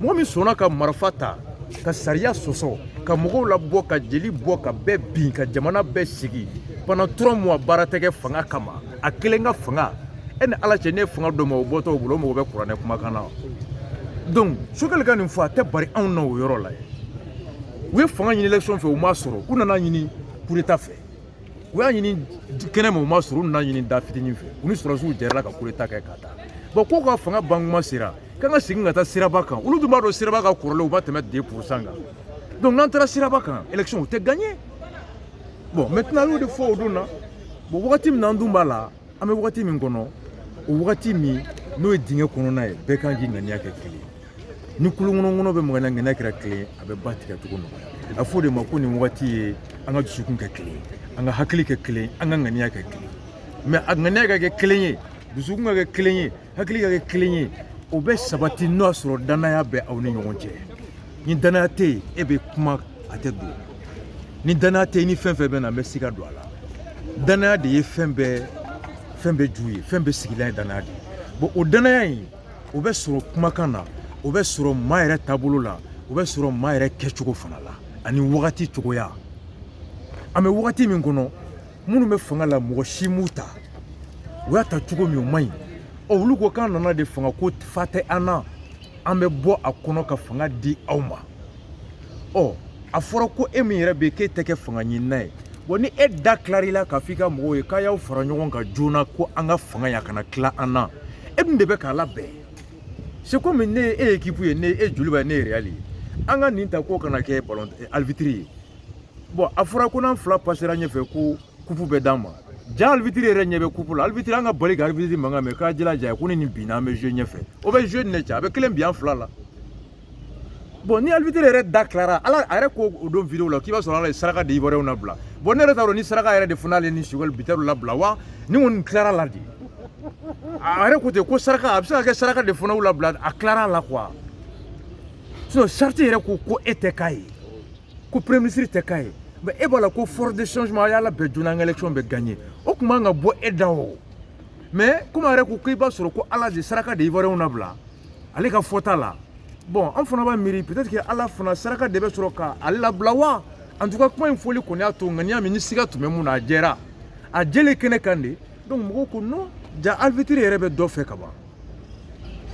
Mɔgɔ min sɔnna ka marifa ta, ka sariya sɔsɔ, ka mɔgɔw labɔ, ka jeli bɔ, ka bɛɛ bin, ka jamana bɛɛ sigi pendant 3 mois, baara tɛ kɛ fanga kama, a kelen ka fanga. E ni Ala cɛ, ne ye fanga dɔ ma, o bɔtɔ o bolo, o mago bɛ kuranɛ kumakan na. Donc Choguel ka nin fɔ, a tɛ bari anw na o yɔrɔ la. U ye fanga ɲini élection fɛ, u m'a sɔrɔ, u nana ɲini coup d'état fɛ. U y'a ɲini kɛnɛ ma, u m'a sɔrɔ, u nana ɲini da fitinin fɛ. U ni sɔrɔdasiw jɛra ka coup d'état kɛ ka taa. Bon, k'u ka fanga ban kuma sera k'an ka segin ka taa siraba kan. Olu dun b'a dɔn siraba ka kɔrɔlen, u ma tɛmɛ 2% kan. Donc n'an taara siraba kan, élection, u tɛ gagner. Bon, maintenant, a y'o de fɔ o don na. Bon, wagati min na an dun b'a la, an bɛ wagati min kɔnɔ, o wagati min n'o ye dingɛ kɔnɔna ye, bɛɛ kan k'i ŋaniya kɛ kelen. Ni kolon bɛ mɔgɔ ŋaniya kɛra kelen, a bɛ ba tigɛ cogo nɔgɔya. A fɔ o de ma ko nin wagati ye an ka dusukun kɛ kelen ye, an ka hakili kɛ kelen, an ka ŋaniya kɛ kelen. Mais a ŋaniya ka kɛ kelen ye, dusukun ka kɛ kelen ye, hakili ka kɛ kelen ye, o bɛ sabati n'o y'a sɔrɔ danaya bɛ aw ni ɲɔgɔn cɛ. Ni danaya tɛ yen, e bɛ kuma, a tɛ don. Ni danaya tɛ yen, ni fɛn fɛn bɛ na, n bɛ siga don a la. Danaya de ye fɛn bɛɛ, fɛn bɛɛ ju ye, fɛn bɛɛ sigilan ye danaya de ye. Bon, o danaya in, o bɛ sɔrɔ kumakan na, o bɛ sɔrɔ maa yɛrɛ taabolo la, o bɛ sɔrɔ maa yɛrɛ kɛcogo fana la, ani wagati cogoya. An bɛ wagati min kɔnɔ, minnu bɛ fanga la, mɔgɔ si m'u ta. U y'a ta cogo min, o man ɲi. Ɔ, olu ko k'an nana de fanga ko fa tɛ an na, an bɛ bɔ a kɔnɔ ka fanga di aw ma. Ɔ, a fɔra ko e min yɛrɛ bɛ yen, k'e tɛ kɛ fanga ɲinina ye. Bon, ni e da tilar'i la k'a fɔ i ka mɔgɔw ye k'a y'aw fara ɲɔgɔn kan joona ko an ka fanga ya kana tila an na, e dun de bɛ k'a labɛn. C'est comme ne e ye équipe ye, ne e Joliba ye, ne ye Real ye. An ka nin ta k'o kana kɛ ballon arbitre ye. Bon, a fɔra ko n'an fila pasera ɲɛfɛ, ko coupe bɛ d'an ma. Ja, arbitre yɛrɛ ɲɛ bɛ coupe la. Arbitre, an ka bali ka arbitre mankan mɛn k'a jilaja ko ni nin binna, an bɛ jouer ɲɛfɛ. O bɛ jouer ni ne cɛ, a bɛ kelen bin an fila la. Bon, ni arbitre yɛrɛ da tilara ala, a yɛrɛ ko o don vidéo la k'i b'a sɔrɔ Ala ye saraka de Ivoirien na bila. Bon, ne yɛrɛ t'a dɔn ni saraka yɛrɛ de fana ale ni Choguel buteur labila wa. Ni kɔni tilara la de, a yɛrɛ ko ten ko saraka, a bɛ se ka kɛ saraka de fana labila, a tilara la quoi. Sinon charte yɛrɛ ko ko e tɛ k'a ye, ko premier ministre tɛ k'a ye. Mais e b'a la ko force de changement, a y'a labɛn joona, an ka élection bɛ gagner, o tun man ka bɔ e da o. Mais komi a yɛrɛ ko k'i b'a sɔrɔ ko Ala de saraka de Ivoirien labila, ale ka fɔta la. Bon, an fana b'a miiri, peut-être que Ala fana saraka de bɛ sɔrɔ ka ale labila wa. En tout cas, kuma in fɔli kɔni y'a to ŋaniya min ni siga tun bɛ mun na, a jɛra, a jɛlen kɛnɛ kan de. Donc mɔgɔw ko non, ja arbitre yɛrɛ bɛ dɔ fɛ ka ban.